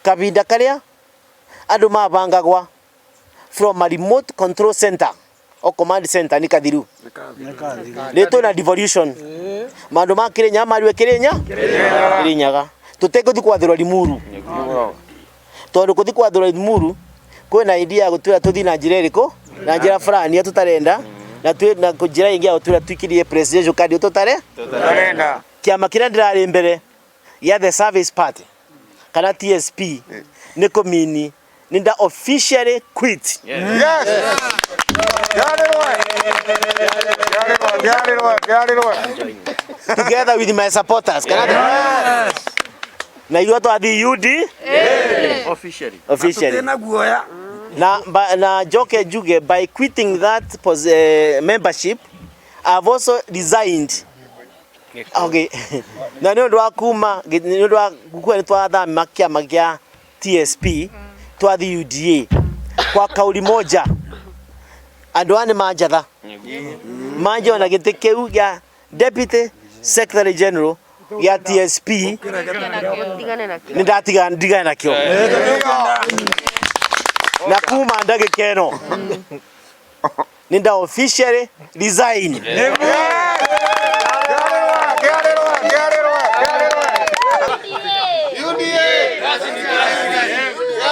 Kahinda karia andu mabangagwa from a remote control center o command center ni kathiru rä na devolution maundu ma Kirinyaga mariwe Kirinya Kirinyaga tutegũthi kwathĩrwo Limuru tondu kuthi kwathĩrwo Limuru kwĩna idea ya gũtwĩra tũthiĩ na njĩra ĩrĩkũ na njĩra fulani ya tũtarenda na twĩ na njĩra ĩngĩ ya gũtwĩra tũikirie presidential candidate tũtare Tutarenda. Kĩama kĩrĩa ndĩrarĩ mbere gĩa The Service Party kana TSP nĩ kũmini nĩ nda officially quit. Yes. Yarĩrwe. Yarĩrwe, yarĩrwe, yarĩrwe. Together with my supporters kana na ithuĩ twathiĩ UD Officially. Officially. Na guoya. Na, na njoke njuge, by quitting that membership, I've also resigned. Okay, na nĩ ũndũ wa kuma nĩ ũndũ wa gukua nĩ twathama kĩama gĩa TSP twathiĩ UDA kwa kauli moja. Andũ aya nĩ manjatha manjona gĩtĩ kĩu gĩa deputy secretary general gĩa TSP nĩ ndatiga ndigane nakĩo na kuma ndagĩka ĩno nĩ nda officially resign.